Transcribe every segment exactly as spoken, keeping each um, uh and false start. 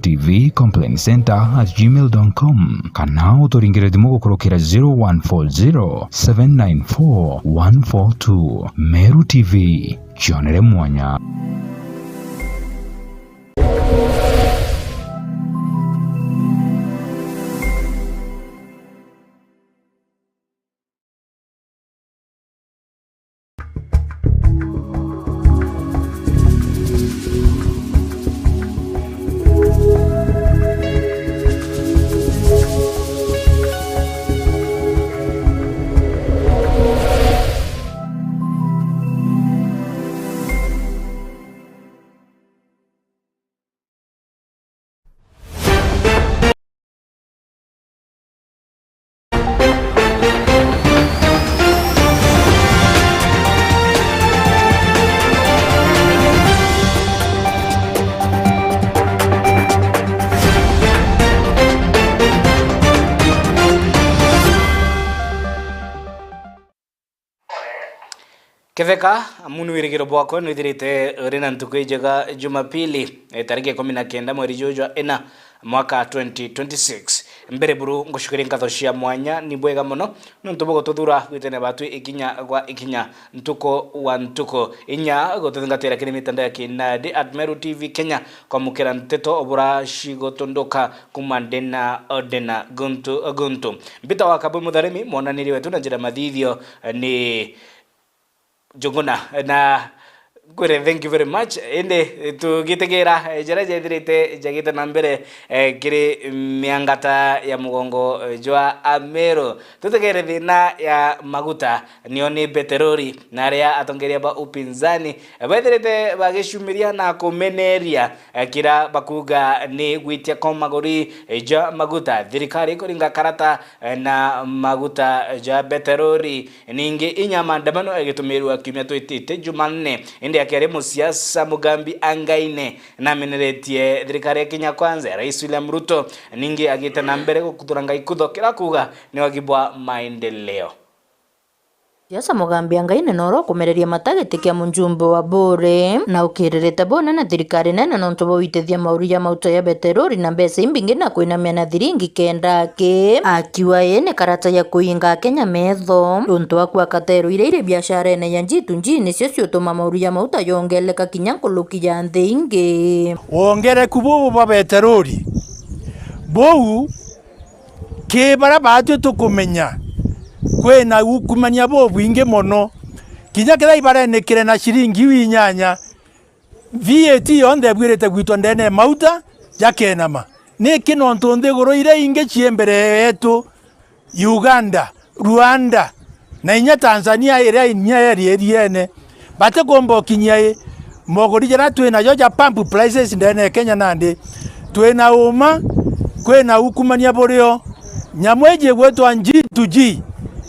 T V complaint center at gmail dot com, kana uturingire thimu gukurukira zero one four zero, seven nine four, one four two. Meru T V, kionere mwanya. Ketheka, amu ni wirigiro bwakwa nwithirite uri na ntuku ijega Jumapili, eh, tariki ikumi na kenda mweri juju jwa ina, mwaka twenty twenty-six. Mbere buru, ngucukiria nkatho cia mwanya, ni bwega mono nontu bwa gututhura gwitania batwi ikinya gwa ikinya, ntuku wa ntuku. Inya gututhingatira kiri mitandao ya kinandi at Meru T V Kenya, kwamukira nteto bura cigutunduka kuma ndena ndena guntu guntu. Mbita wa Kabwe Mutharimi, mwonaniria wetu na njira mathithio, eh, ni Njuguna, na ngwire thank you very much. Indi tugitegera, eh, jaria jethirite jagite na mbere, eh, kiri miangata ya mugongo, eh, jwa Ameru. Tutegere thina ya maguta, nio ni beterori, na aria atongeria ba upinzani, eh, bethirite bagicumiria na kumeneria, eh, kira bakuga ni gwitia kwa maguri, eh, ja maguta. Thirikari ikuringa karata, eh, na maguta ja beterori. Ningi inya maandamano agitumirwa kiumia twitite Jumanne, indi akiaria musiasa Mugambi Angaine nameneretie thirikari ya Kenya Kwanza ya Rais William Ruto, ningi agite na mbere gukuthura Ngai kutho kira kuga ni wagi bwa maendeleo. Siasa Mugambi Angaine noro kumereria mata giti kia mujumbe wa Buuri, na ukiririte bunene thirikari nene nontu bwa uitithia mauru ja mauta ya beterori na mbeca imbingi na kwinamia na thiringi kenda aki. Akiuga ii ni karata ya kuinga Akenya metho, untu wa kua katero iria iri biasharene ya G to G nicio ciutuma mauru ja mauta yongeleka kinya nkuruki ya nthi ingi. Wongereku bubu bwa beterori buu, ki baria baatwi tukumenya, kwina ukumania bubwingi mono, kinya kethira ibarenikire na ciringi iu inyanya, V A T yonthe ibwirite gwitwa ndene ya mauta jakenama. Niki? Nontu nthiguru iria ingi cii mbere yetu, Uganda, Rwanda, na inya Tanzania iria inya yeri iriene, batikumba ukinyia i moguri jaria twinajo ja pump prices ndene ya Kenya nandi. Twina uma, kwina ukumania burio. Nyamu iji igwitwa G to G,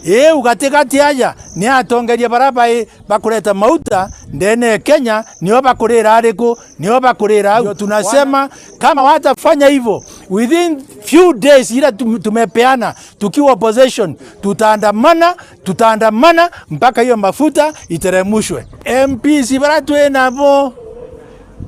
iu gatigati aja ni atongeria baria bai bakureta mauta ndene ya Kenya, nio bakurira ariku? Nio bakurira au. Ndio tunasema, kama watafanya hivyo, within few days ile tum-, tumepeana tukiwa opposition, tutaandamana, tutaandamana mpaka hiyo mafuta iteremushwe. M Ps baria twi nabo,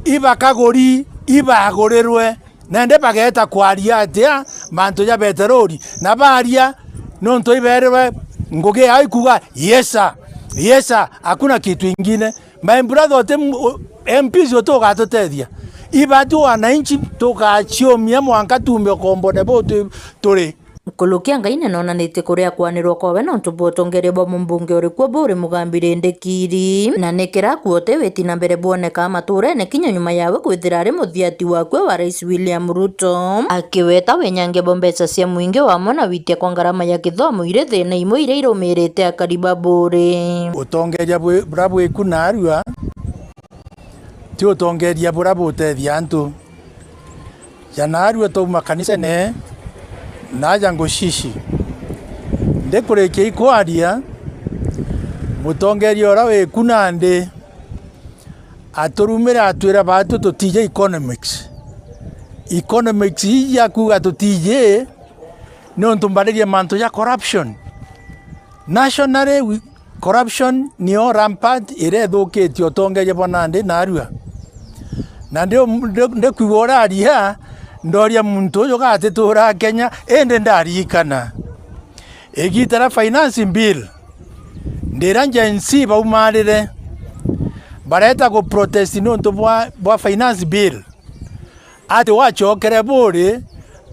ibakaguri, ibagurirwe, nende bageeta kwaria atia mantu ja beterori, na baria nontu ibeerirwe ngugi yao ikuga, "Yes sir, yes sir, hakuna kitu ingine." My brother, uti m-, u-, M Ps uti ugatutethia. Ibati wananchi tugaciumia mwanka tuume ukombone buu tu-, turi. Nkuruki Angaine nonanitie kuria kwanirwa kwawe nontu bwa utongeria bwa mumbunge uri kuo Buuri Mugambi Rindikiri, na nikira kuo uti witi na mbere bwoneka maturene kinya nyuma yawe kwithira ari muthiati wakwe wa Rais William Ruto, akiweta winyangia bwa mbeca cia mwingi wamwe na witia kwa ngarama ya kithomo iri thina imwe iria irumirite akari ba Buuri. Utongeria bwi-, buria bwiku naarua ti utongeria buria butethia antu. Ja naarua twauma kanisene, naja ngucici. Ndikurikia ikwaria, mutongeria uria wiku nandi aturumire atwira baatu tutiji economics. Economics iji akuuga tutiji, niuntu mbaririe mantu ja corruption. Nationally, we, corruption nio rampant iria ithukitie utongeria bwa nandi naarua. Na ndi, ndi, ndikwigua uraria, Ndoria muntu uju gatituraa Kenya, indi ndarikana igiita ria finance bill, ndira Gen Z baumarire, bareta gu protest niuntu bwa, bwa finance bill, ati wacokere buri,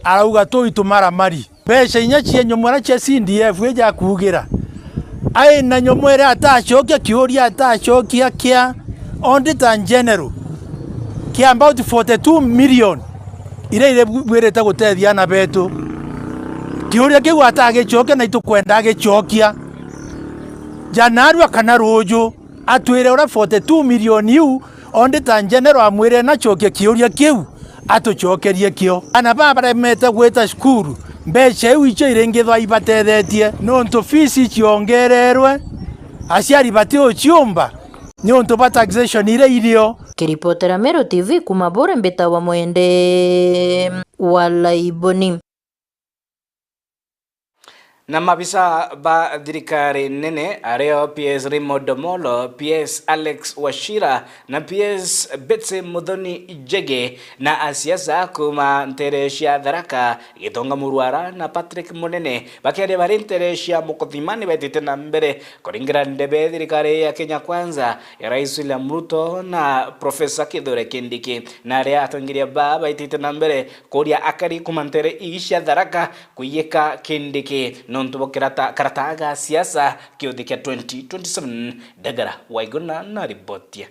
arauga tui tumaramari. Mbeca inya cia nyomora cia C D F ija kuugira, aina nyomora atacokia kiuria, atacokia kia Auditor General kia about forty-two million iria iribwirite gutethia ana betu. Kiuria kiu atagicokia, na itukwenda agicokia ja narua kana ruuju, atwire uria forty-two million iu Auditor General amwire nacokie kiuria kiu, atucokerie kio. Ana baa baremete gwita cukuru, mbeca iu icio iringithwa ibatethetie, niuntu fees iciongererwe, aciari batiuciumba niuntu bwa taxation iria irio. Kiripotera Meru T V kuma Bure, mbitawa Mwende wa Laiboni. Na mabisa ba thirikari nene, ario P S Raymond Omolo, P S Alex Wachira na P S Betsy Muthoni Njege, na asiasa kuma ntere cia Tharaka, Gitonga Murwara na Patrick Munene, bakeria bari ntere cia Mukothima, ni betite na mbere kuringira ndebe thirikari ya Kenya Kwanza ya Rais William Ruto na Professor Kithure Kindiki, na aria atongeria baa baitite na mbere kuria akari kuma ntere ii cia Tharaka kwiyika Kindiki nontu bwa kirata, karata ga siasa kiuthi kia twenty twenty-seven. Ndegara Waiguna na riboti.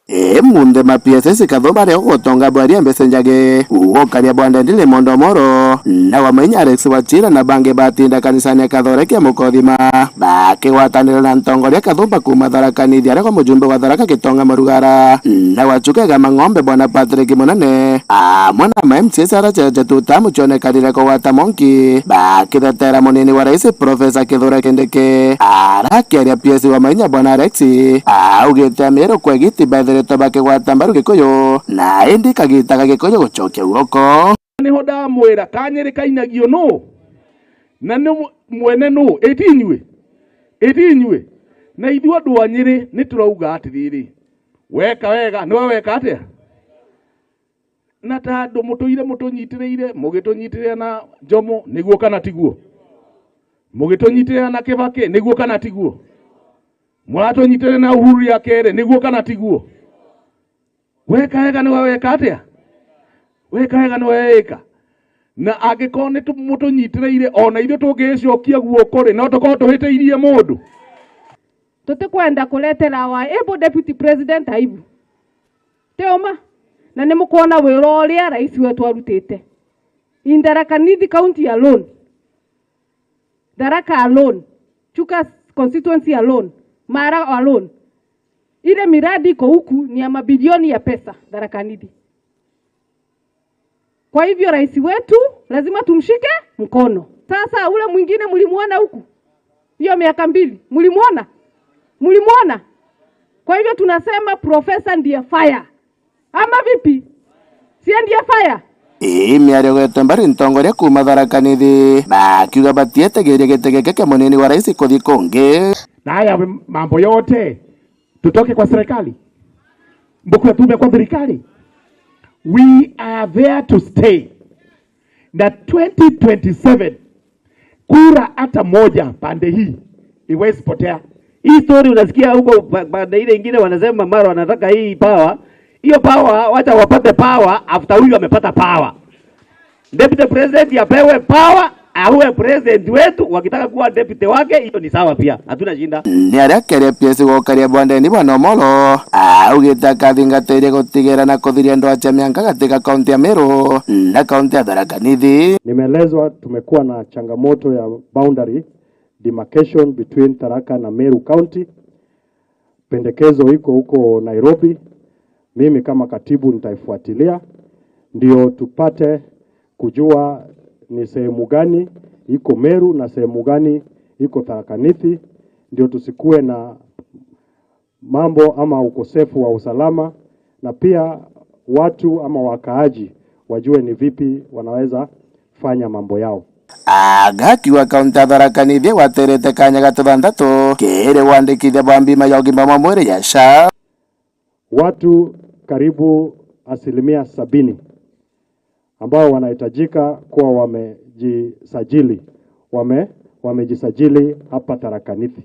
Ii munthe ma P S S Kathumba ari ugutonga bwaria mbese njage, ugukaria bwa ndendi ni Mondo Moro, na wa mainya Alex Wachira na bangi batinda kanisani ya Kathoreki ya Mukothima, bakigwatanira na ntongoria Kathumba kuma Tharaka Nithi, aria kwa mujumbe wa Tharaka Gitonga Marugara, na wa Chuka Igamba Ng'ombe bwana Patrick Munene, amwe na ma M C As aria cheche tutamu chionekanire kugwata monki, bakithetera munini wa rais Professor Kithure Kindiki. Arakiaria P S wa mainya bwana Alex, augite Amiru kwa igiti bethiritwe bakigwata mbaru Gikuyu, na indi kagita ga Gikuyu gucokia guoko. Niho ndamwira, kanyiri kainagio nu? Na ni mw-, mwene nu? Iti inyui? Iti inyui? Na ithui andu a Nyiri ni turauga atiriri, weka wega, niwe weka atia? Na ta andu mutuire mutunyitiriire, mugitunyitirira na Jomo, niguo kana tiguo? Mugitunyitirira na Kibaki, niguo kana tiguo? Muratunyitire na Uhuru ya keri, niguo kana tiguo? Weka wega niwe weka atia? Weka wega niwe weka. Na angikorwo ni tu-, mutunyitiriire, ona ithui tungicokia guoko ri, no tukorwo tuhitiirie mundu? Tutikwenda kuretera our able deputy president aibu. Ti uma? Na ni mukwona wira uria rais wetu arutite. In Tharaka Nithi County alone, Tharaka alone, Chuka constituency alone, Mara alone, ile miradi iko huku ni ya mabilioni ya pesa Tharaka Nithi. Kwa hivyo rais wetu lazima tumshike mkono. Sasa ule mwingine mlimuona huku? Hiyo miaka mbili, mlimuona? Mlimuona? Kwa hivyo tunasema profesa ndiye fire. Ama vipi? Si ndiye fire? Ii miario gwetwe mbari ntongoria kuma Tharaka Nithi, bakiuga batietegeria giti giki kia munini wa rais kuthi kungi. Na haya mambo yote tutoke kwa serikali, mbuku ya tume kwa serikali. We are there to stay. Na twenty twenty-seven, kura hata moja pande hii iwezi potea. Hii story unasikia huko pa-, pande ile ingine wanasema mara wanataka hii power. Hiyo power, wacha wapate power after huyu amepata power. Deputy president apewe power, awe president wetu, wakitaka kuwa deputy wake, hiyo ni sawa pia. Hatuna shida. Ni aria keria P S gukaria bwandeni bwa Nomolo, augite akathingatiria gutigira na kuthiria ndwaa cia mianka gati ga kaunti ya Meru na kaunti ya Tharaka Nithi. Nimeelezwa tumekuwa na changamoto ya boundary demarcation between Tharaka na Meru County. Pendekezo iko huko Nairobi. Mimi kama katibu nitaifuatilia ndio tupate kujua ni sehemu gani iko Meru na sehemu gani iko Tharaka Nithi, ndio tusikuwe na mambo ama ukosefu wa usalama, na pia watu ama wakaaji wajue ni vipi wanaweza fanya mambo yao. Agakiuga kaunti ya Tharaka Nithi igwatirite kanya ga tuthanthatu kiri wandikithia bwa mbima ya ugima bwa mwiri ya SHA. Watu karibu asilimia sabini ambao wanahitajika kuwa wamejisajili, wame-, wamejisajili hapa Tharaka Nithi.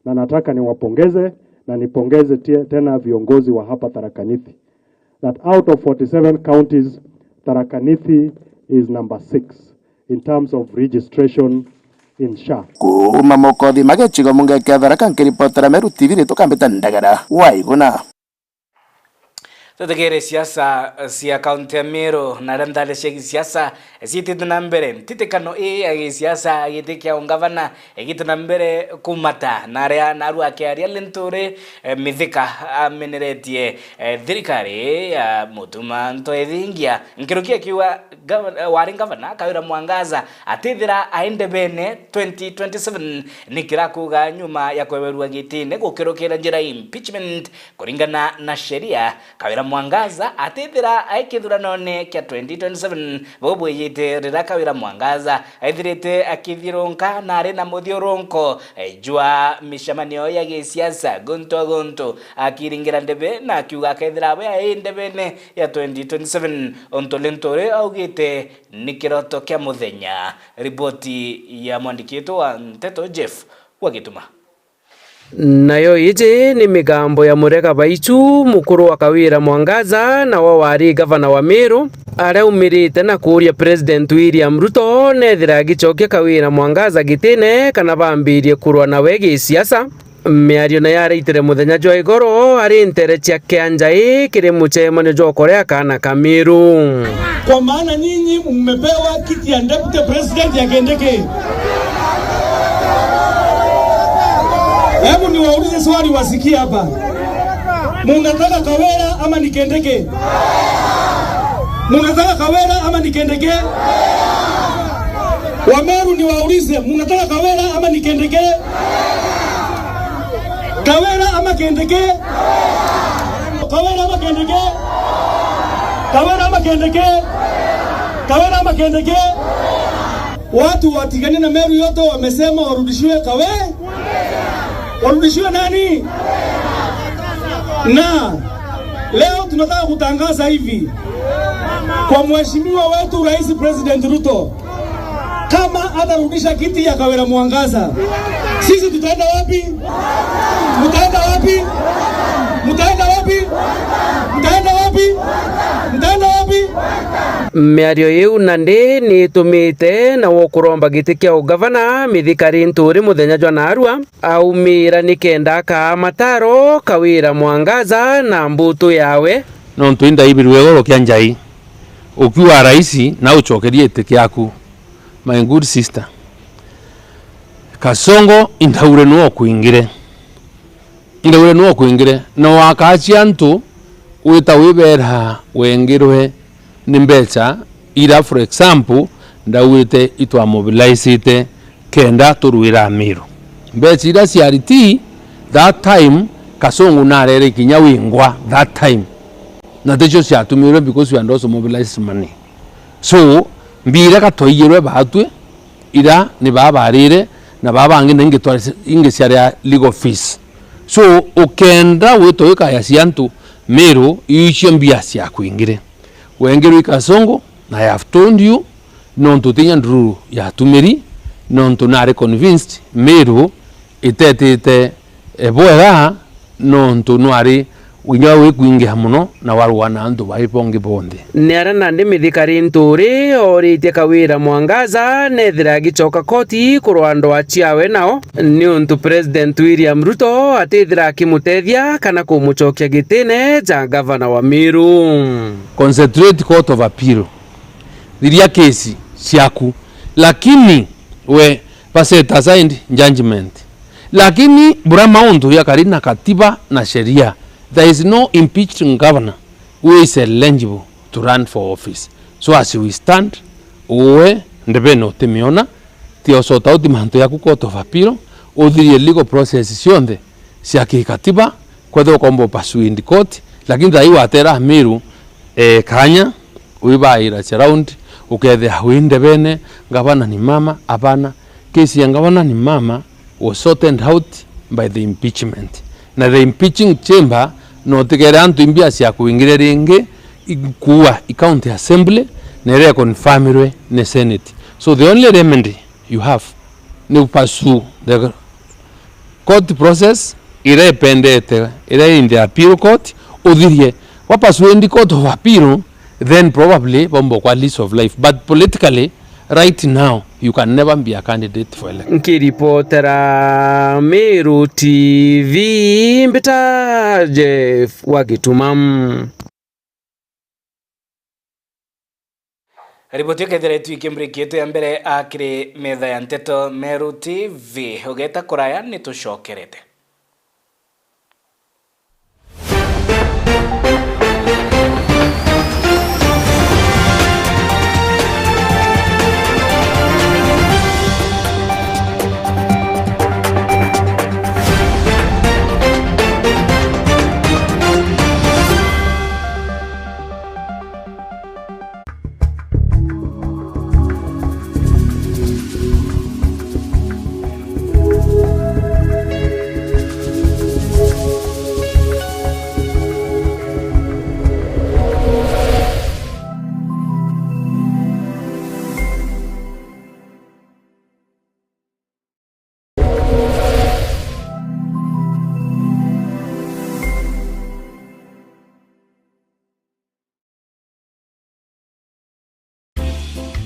Na nataka niwapongeze na nipongeze tie-, tena viongozi wa hapa Tharaka Nithi, that out of forty-seven counties, Tharaka Nithi is number six in terms of registration in SHA. Kuuma Mukothima gicigo mbunge kia Tharaka, nkiripotera Meru T V, riitwa Kambita Ndagara wa Iguna. Tutegere siasa cia kaunti ya Meru, na aria nthari cia gisiasa ciitite na mbere. Ntitikano ii ya gisiasa ya giti kia ungavana igite na mbere kumata, na aria narua akiaria Linturi, eh, Mithika ameneretie, eh, thirikari ya Mutuma Ntoethingia, nkuruki akiuga gava-, wari ngavana Kawira Mwangaza atithira ai ndebene twenty twenty-seven, ni kira kuuga nyuma ya kweberua gitine gukirukira njira ya impeachment. Kuringana na sheria, Kawira Mwangaza atithira ai kithuranone kia twenty twenty-seven, bau bwijite rira Kawira Mwangaza ethirite akithiurunka na ari na muthiurunko, eh, jwa micemanio ya gisiasa guntu a guntu, akiringira ndebe na akiuga akethira we ai ndebene ya twenty twenty-seven, untu Linturi augite ni kiroto kia muthenya. Riboti ya mwandiki wetu wa nteto Jeff wa Gituma. Nayo iji ni migambo ya Murega Baichu, mukuru wa Kawira Mwangaza, nawe wari gavana wa Meru, aria aumirite na kuuria President William Ruto nethira agicokia Kawira Mwangaza gitine kana bambirie kurwa nawe gisiasa. Miario nayo araitire muthenya jwa igoro ari ntere cia Kianjai kiri mucemanio jwa ukore akaana ka Meru. Kwa maana nyinyi mmepewa kiti ya deputy president ya Kindiki. Hebu niwaulize swali wasikie hapa. Munataka Kawira ama ni Kindiki? Munataka Kawira ama ni Kindiki? Wameru niwaulize, munataka Kawira ama ni Kindiki? Kawira ama Kindiki? Kawira ama Kindiki? Kawira ama Kindiki? Kawira ama Kindiki? Watu wa Tigania na Meru yote wamesema warudishiwe Kawe-, warudishiwe nani? Na leo tunataka kutangaza hivi kwa mheshimiwa wetu Rais President Ruto, kama atarudisha kiti ya Kawira Mwangaza, sisi tutaenda wapi? Mtaenda wapi? Mtaenda wapi? Mtaenda wapi? Mtaenda wapi? Miario iu nandi ni itumite nawe ukuromba giti kia ugavana Mithika Linturi muthenya jwa naarua aumira nikenda akaa mataro Kawira Mwangaza na mbutu yawe. Nontu indaibirwe igoro kia njai, ukiuga raisi na ucokerie giti kiaku. My good sister, Kasongo, indaure nuo kwingire. Indaure nuo kwingire. Na wakaachia antu wita wibera wengirwe ni mbecha ira, for example, ndaugite itwamobilizite kenda turwira Amiru. Mbecha ira ciari ti that time, Kasongo narere kinya wingwa that time. Na ticio ciatumirwe because we had also mobilized money. So, mbira gatwaiyirwe baatwi, ira ni baa barire, na baa bangi na ingi twari, ingi ciari a legal fees. So, ukenda witwa wikaya cia antu, Miru, icio mbia ciakwingire. Wengirwe i Kasongo, na I have told you, nontu tinya nduru yatumiri, nontu nari convinced Miru itetite, e, bwega, nontu nwari inya wikwingiha mono na warua na antu bai bongi bonthe. Ni aria nandi Mithika Linturi oritie Kawira Mwangaza nethira agicoka koti kurwa ndwa ciawe nao, niuntu President William Ruto atithira akimutethia kana kumucokia gitine ja gavana wa Miru. Concentrate Court of Appeal. Thiria kesi ciaku. Lakini we, ba set aside judgment. Lakini bura mauntu jakari na katiba na sheria, there is no impeached governor who is eligible to run for office. So as we stand, uwe ndebene utimiona, tia usort out mantu yaku Court of Appeal, uthirie legal process cionthe cia kikatiba, kwethirwa ukomba upursue in court, lakini thaa ii watera Amiru, eh, kanya, wibaira surround, ukethia wi ndebene, ngavana ni mama, abana. Kesi ya ngavana ni mama was sorted out by the impeachment. Na the impeaching chamber, no utigere antu imbia cia kuingire ringi, i-, kuua i county assembly, na iria iconfirmirwe ni Senate. So the only remedy you have ni u pursue the court process iria ipendete, iria in the appeal court, uthirie. Wa persuade court of appeal, then probably baumba kwa lease of life. But politically, right now, you can never be a candidate for election. Nkiripotera Meru T V, mbita Jeff wa Gituma. Riboti ikethiritwe iki break yetu ya mbere, a, kiri metha ya nteto Meru T V. Ugeta kuraya, ni tucokerete.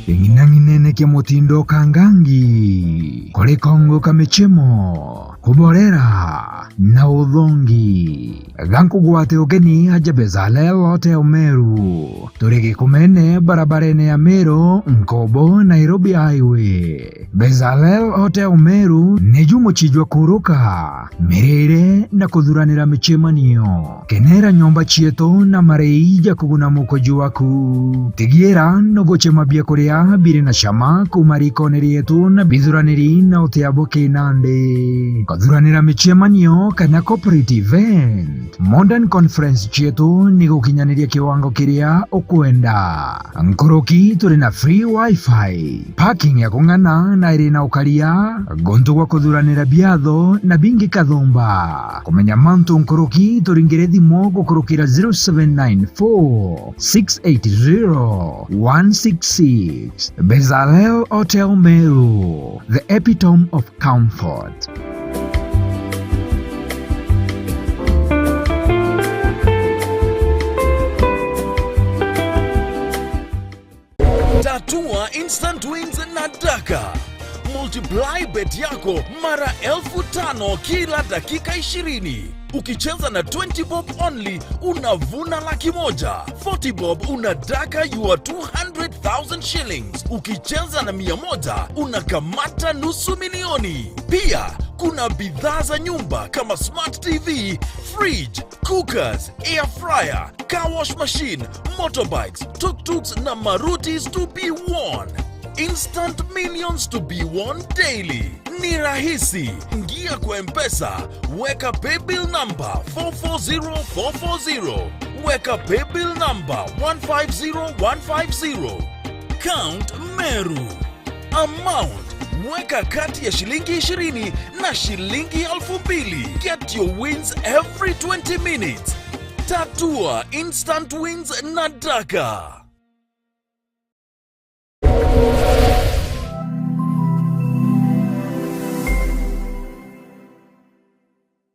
Ing'inang'inene kia mutindo kangangi, kuri kongo ka michemo, kuborera na uthongi. Gankugwate ugeni aja Bezalel Hotel Meru. Turi Gikumene, barabarene ya Meru, Nkobo, Nairobi Highway. Bezalel Hotel Meru niju mucii jwa kuruka, mirire na kuthuranira micemanio. Kenera nyomba cietu na marei ja kuguna mukoji waku. Tigiira nugucema biakuria biri na cama kuuma rikone rietu na bithuraniri na utia bwa kinandi. Kuthuranira micemanio kana corporate event, modern conference cietu ni gukinyaniria kiwango kiria ukwenda. Nkuruki turi na free wifi, parking ya kung'ana na iri na ukaria, guntu gwa kuthuranira biatho na bingi kathumba. Kumenya mantu nkuruki, turingire thimu gukurukira zero seven nine four, six eight zero, one six six. Bezalel Hotel Meru, the epitome of comfort. Tatua instant wins na Daka. Multiply bet yako mara elfu tano kila dakika ishirini. Ukicheza na twenty bob only, unavuna laki moja. Forty bob, una Daka your two hundred thousand shillings. Ukicheza na mia moja, unakamata nusu milioni. Pia, kuna bidhaa za nyumba kama smart T V, fridge, cookers, air fryer, car wash machine, motorbikes, tuk-tuks na marutis to be won. Instant millions to be won daily. Ni rahisi. Ingia kwa M-Pesa, weka paybill number four four zero four four zero. Weka paybill number one five zero one five zero. Count Meru. Amount, weka kati ya shilingi ishirini na shilingi elfu mbili. Get your wins every twenty minutes. Tatua instant wins na Daka.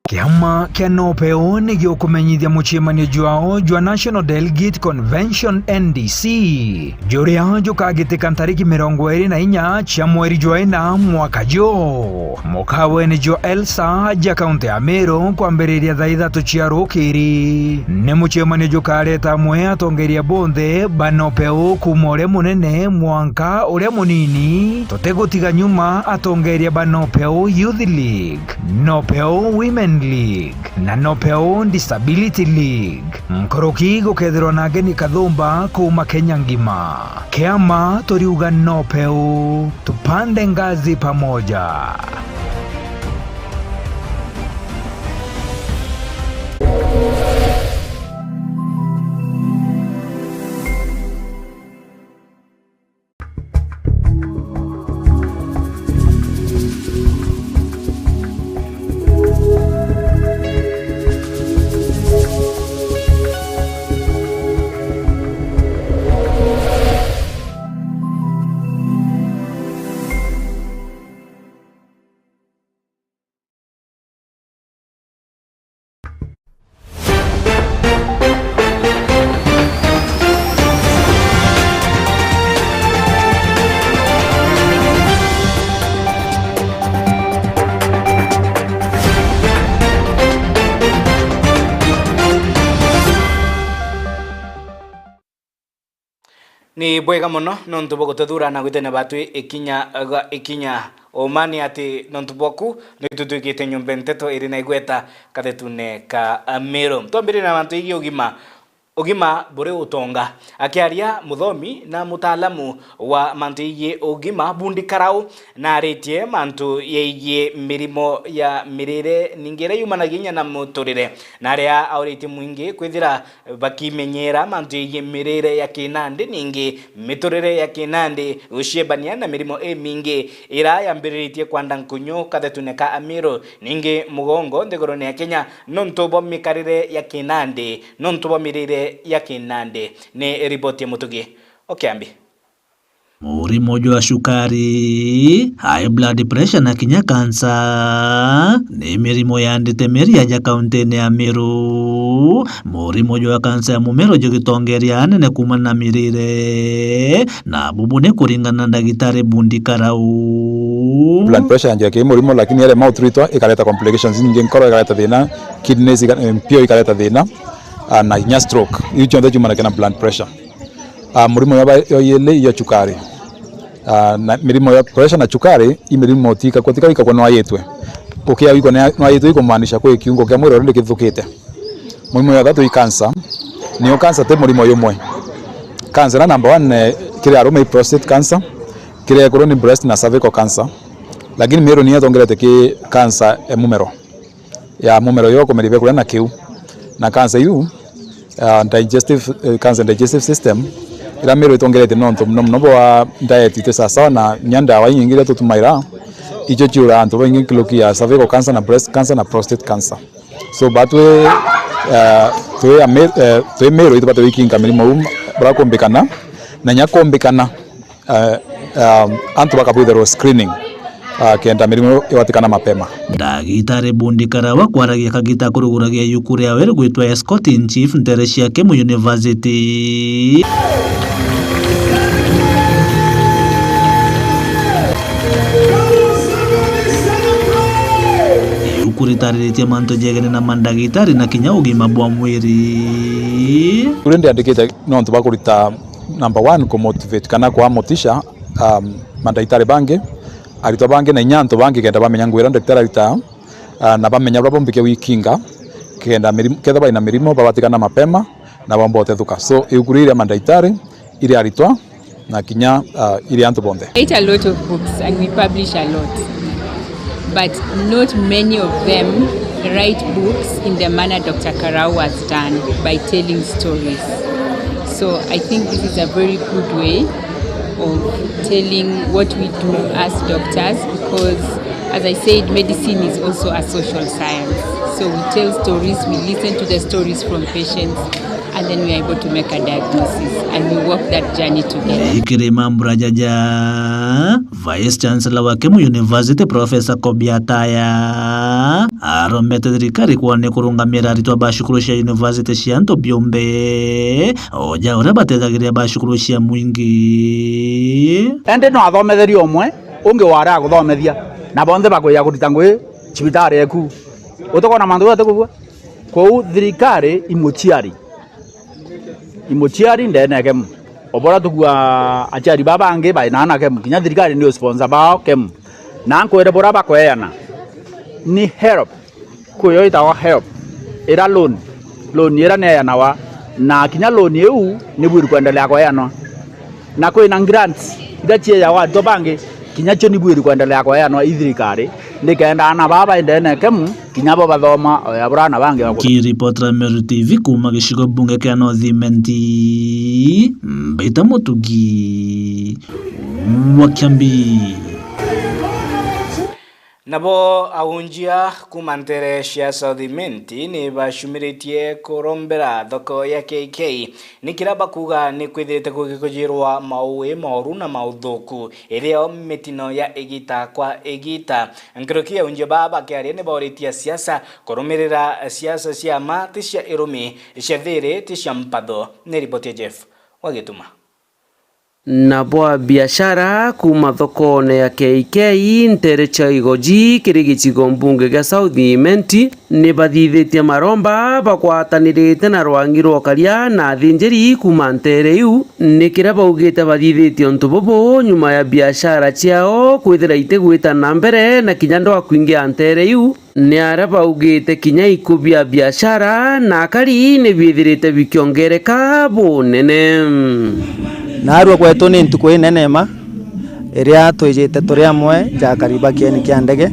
Kiama kia NOPEU ni gikumenyithia mucemanio jwao jwa National Delegate Convention, N D C, juria jukagitika ntariki mirongo iri na inya cia mweri jwa ina mwaka juu, mukawene jwa Elsa aja kaunti ya Meru, kwambiriria thaa ithatu cia rukiri. Ni mucemanio jukareta amwe atongeria bonthe ba NOPEU, kuuma uria munene mwanka uria munini, tutigutiga nyuma atongeria ba NOPEU Youth League, NOPEU Women League na NOPEU Disability League. Nkuruki gukethirwa na ageni kathumba kuuma Kenya ngima. Kiama turiuga NOPEU, tupande ngazi pamoja. Ni bwega mono nontu bwa gututhuura na gwitania batwi ikinya gwa ikinya. Uma ni ati nontu bwaku, ni tutwikite nyomba nteto iri na igweta kathetune ka Meru. Twambiririe na mantu igii ugima, ugima buri utonga. Akiaria muthomi na mutaalamu wa mantu igii ugima, Bundi Karau, naaritie mantu yegii mirimo ya mirire, ningi iria yumanagia inya na muturire, na aria auritie mwingi kwithira bakimenyera mantu yegii mirire ya kinandi, ningi miturire ya kinandi, guciebania na mirimo imingi ira yambiriritie kwanda nkunyu kathetune ka Amiru, ningi mugongo nthigurune ya Kenya, nontu bwa mikarire ya kinandi, nontu bwa mirire ya kinandi. Ni riboti ya Mutugi Okiambi. Murimo jwa cukari, high blood pressure na kinya kansa, ni mirimo yandite Meru aja kauntine ya Meru. Murimo jwa kansa ya mumero jugitongeria anene kuumana na mirire, na bubu ni kuringana na ndagitari Bundi Karau. Blood pressure yanjia ki murimo, lakini yarema utreatwa ikareta complications nyingi, nkoro ikareta thina, kidneys ika-, mpio ikareta thina, ah, na kinya stroke. Iu cionthe ciumanagia na blood pressure. Ah, murimo ya ba-, ya yeli ya cukari. Ah, na mirimo ya pressure na cukari, i mirimo tika, tika ikakwa nwayitwe. Ukia wikwa nwa-, nwayitwe ikumaanisha kwi kiungo kia mwiri already kithukite. Murimo ya thatu i cancer. Niyo cancer ti murimo yumwe. Cancer na number one, eh, kiri arume i prostate cancer, kiri ekuru ni breast na cervical cancer. Lakini Meru niyo itongerete ki cancer e mumero. Ya mumero yo kumeria biakuria na kiu. Na cancer iu, ah, digestive, eh, cancer digestive system, ira Meru itongerete nontu muno muno bwa diet iti sawasawa na nya ndawa inyingi iria tutumaira, icio ciuraga antu baingi nkuruki ya cervical cancer na breast cancer na prostate cancer. So, ba twi, eh, twi a Meru, eh, twi Meru itubati gwikinga mirimo iu bura kumbikana, na nya kumbikana, eh, um, antu bakabwitherwa screening, ah, kenda mirimo igwatikana mapema. Ndagitari Bundi Karawa kwaragia kagita kuruguragia yuku riawe rigwitwa Escort in Chief ntere cia Kemu University. Yuku ritariritie mantu jegene na mandagitari na kinya ugima bwa mwiri. Uria ndiandikite nontu bwa kurita number one, kumotivate kana kwa motisha, um, mandagitari bangi, aritwa bangi na inya antu bangi kenda bamenya ngugi iria ndagitari aritaga, ah, na bamenya uria bombikia gwikinga kenda mirimo, kethira baina mirimo babatikana mapema na bomba utethuka. So, iuku riri ria mandagitari, iri aritwa na kinya, ah, iri antu bonthe. Write a lot of books and we publish a lot. But not many of them write books in the manner Doctor Karau has done by telling stories. So I think this is a very good way of telling what we do as doctors, because, as I said, medicine is also a social science. So we tell stories, we listen to the stories from patients, and then we are able to make a diagnosis and we walk that journey together. Ikiri Mambura Jaja, Vice Chancellor wa Kemu University, Professor Kobi Ataya, aromete thirikari kwona kurungamira aritwa ba cukuru cia university cia antu biumbe, o ja uria batethagiria ba cukuru cia mwingi. Indi no athometherie umwe, ungi wari aguthomethia, na bonthe bakwija kurita ngugi cibitari eku. Utikona mantu jatikubua? Kwou thirikari i muciari. I muciari ndene ya Kemu. O buria tukua aciari baa bangi bai na ana Kemu, kinya thirikari ni sponsor bao Kemu. Na nkwire buria bakweana ni help. Kwi yo itagwa help. Ira loan. Loan ira neanagwa. Na kinya loan iu ni bwiri kwendelea kweanwa. Na kwina grants iria ciejagwa aritwa bangi, kinya cio ni bwiri kwendelea kweanwa i thirikari, nikenda ana baa bai ndene Kemu, kinya bo bathoma, o ya buria ana bangi bakwa. Nkiripotera Meru T V kuuma gicigo bunge kia North Imenti, Mbita Mutugi wa Kiambi. Nabo aunjia kuuma ntere cia South Imenti ni bacumiritie kurombera thoko ya K K, ni kiria bakuuga ni kwithirite gukujirwa mauwi moru na mauthuku, irio mitino ya igita kwa igita. Nkuruki aunjia baa bakiaria ni bauritie siasa kurumirira siasa cia ma, ti cia irumi, cia thiri, ti cia mpatho. Ni riboti ya Jeff wa Gituma. Nabo abiashara kuuma thokone ya K K nteere cia Igoji kiri gicigo mbunge gia South Imenti ni bathithitie maromba bagwatanirite na rwang'i rwa ukaria na athinjiri kuuma nteere iu, ni kiria baugite bathithitie untu bubu nyuma ya biashara ciao kwithira itigwita na mbere na kinya ndwaa kwingia nteere iu. Ni aria baugite kinya ikuu bia biashara na akari ni biithirite bikiongereka bunene. Naarua gwetu ni ntuku inene mma, iria twijite turi amwe ja akari ba kieni kia ndege,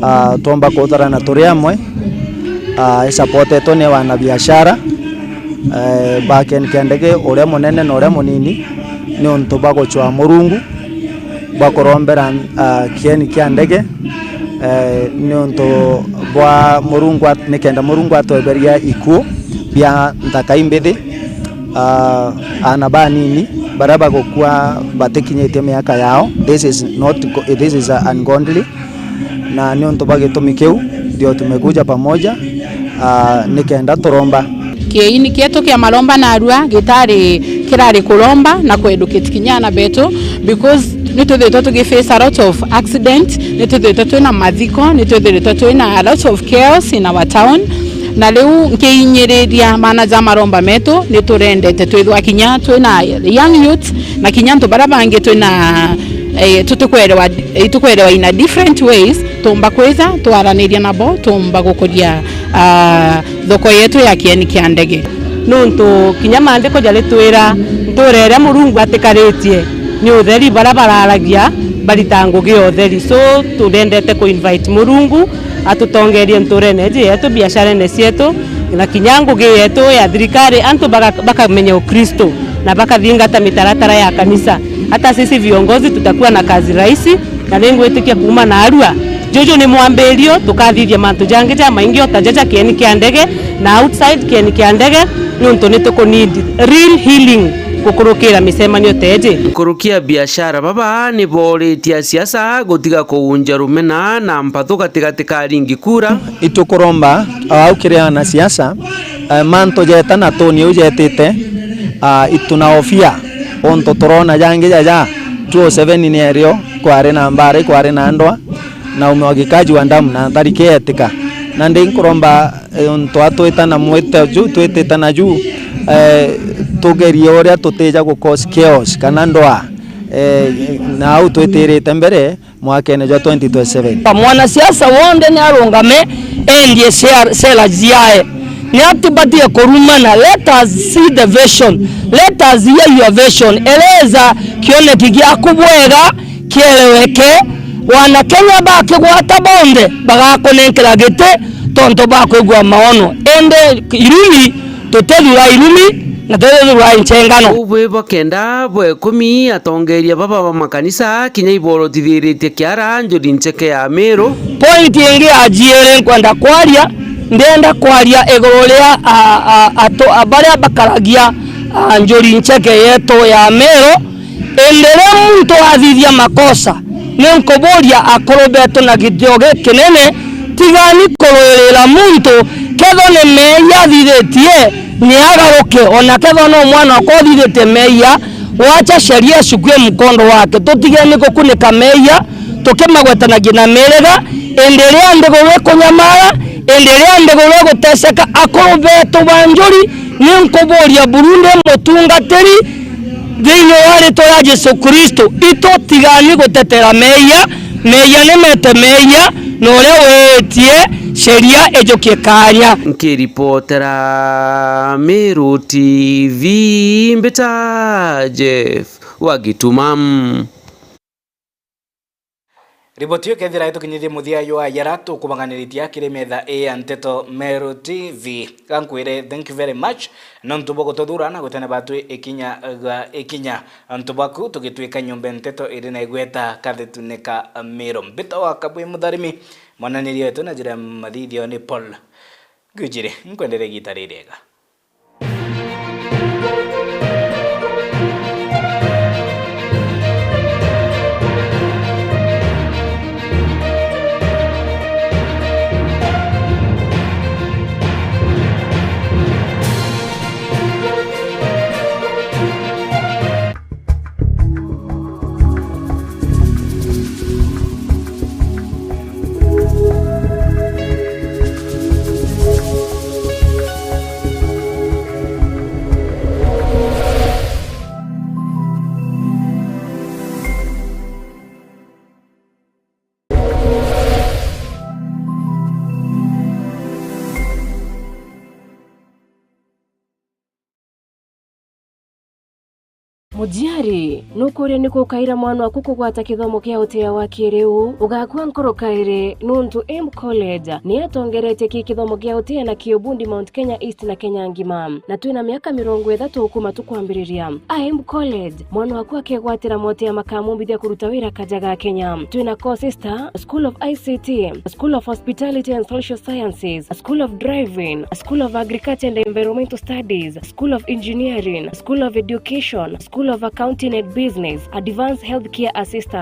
ah, twomba kutharana turi amwe, ah, isapotetwe ni wanabiashara, eh, ba kieni kia ndege, uria munene na uria munini, niuntu bwa gucwaa Murungu, bwa kurombera, ah, kieni kia ndege, eh, niuntu bwa Murungu at-, nikenda Murungu atweberia ikuu bia nthaka imbithi, ah, aana banini baria bagukua batikinyitie miaka yao. This is not go-, this is ungodly. Na niuntu bwa gitumi kiu, ndio tumekuja pamoja, ah, nikenda turomba. Kiini kietu kia maromba naarua gitari kirari kuromba na kueducate kinya aana betu, because ni twithirite tugi face a lot of accident, ni twithirite twina mathiko, ni twithirite twina a lot of chaos in our town. Na riu nkiinyiriria maana ja maromba metu, ni turendete twithwa kinya twina young youth na kinya antu baria bangi twina, eh, tutikwerewa, eh, itukwerewa in a different ways, tumba kwija twaraniria nabo, tumba gukuria, ah, thoko yetu ya kieni kia ndege. Nuntu kinya maandiko jaritwira, ntuura iria Murungu atikaritie ni utheri, baria bararagia baritaa ngugi ya utheri. So, turendete ku invite Murungu atutongerie ntuurene iji yetu, biasharene cietu, na kinya ngugi yetu ya thirikari, antu baka-, bakamenya Ukristo na bakathingata mitaratara ya kanisa. Hata sisi viongozi tutakuwa na kazi rahisi, na ningwitikia kuuma naarua, juju ni mwambirio, tukathithia mantu jangi jamaingi o ta jaja kieni kia ndege, na outside kieni kia ndege, niuntu ni tuku need real healing gukurukira micemanio ta iji. Nkuruki a biashara baba ni booritie asiasa gutiga kuunja rumena na mpathu gatigati ka aringi kura. Itukuromba, au kiri anasiasa, eh, mantu jeta na tuni iu jetite, ah, itunahofia, untu turona jangi jaja, two oh seven ni erio, kwari na mbara, kwari na ndwaa, na umwagikaji wa damu na thariki yetika. Na ndi nkuromba, eh, untu atwita na mwite ju, twitite na ju, eh, tugerie uria tutija gu cause chaos kana ndwaa, eh, na au twitirite mbere, mwakene jwa twenty twenty-seven. Mwanasiasa wonthe ni arungame, endie sera, sera ciae. Ni atibatie kurumana. Let us see the vision. Let us hear your vision. Eleza kioneki giaku bwega, kieleweke. Wanakenya bakigwata bonthe bagakunenkera giti tontu bakwigua maono. Indi irumi tutithura irumi, na tutithura nchengano. Uu bwi bwa kenda bwa ikumi, atongeeria baba ba makanisa kinya iborotithiritie kiara njuri ncheke ya Meru. Point ingi ya jiiri nkwenda kwaria, ndienda kwaria iguru ria, a, a, atu-, a, baria bakaragia, a, njuri ncheke yetu ya Meru. Indi riria muntu athithia makosa, ni nkuburia akuru betu na gitio gikinene, tigani kuruirira muntu. Kethwa ni meeyia athithitie, ni agaruke. Ona kethwa no mwana okwa uthithitie meeyia, wacha sheria ichukue mkondo wake. Tutigeni gukunika meeyia tukimagwetanagia na miiriga, indi riria nthiguru ikunyamara, indi riria nthiguru iguteseka, akuru betu ba njuri, ni nkuburia buru ndi mutungatiri, thiini wa ritwa ria Jesu Kristo, itu tigani gutetera meeyia, meeyia ni mete meeyia, na uria wiitie sheria ijukie kaanya. Nkiripotera Meru T V, mbita Jeff wa Gituma. Riboti iu kethira itukinyithie muthia jwa jara tukubanganiritie kiri metha ii ya Nteto Meru T V. Gankwire, thank you very much, nontu bwa gututhuura na gwitania batwi ikinya ga ikinya. Antu baku tugitwika nyomba nteto iri na igweta kathetune ka Meru. Mbita wa Kabwi Mutharimi, mwananiria wetu na njira ya mathithio ni Paul Ngujiri. Nkwendere igita ririega. Njiari, nukuria ni kukaira mwana waku kugwata kithomo kia utia wa kiriu? Ugakua nkoro kairi, nuntu Aim College ni yatongeretie ki kithomo kia utia na ki ubundi Mount Kenya East na Kenya ngima, na twina miaka mirongo ithatu kuma tukwambiriria. Aim College, mwana waku akegwatira motia makamumbithia kuruta wira kaja ga Kenya. Twina courses ta School of I C T, School of Hospitality and Social Sciences, School of Driving, School of Agriculture and Environmental Studies, School of Engineering, School of Education, School of Accounting and Business, Advanced Healthcare Assistant.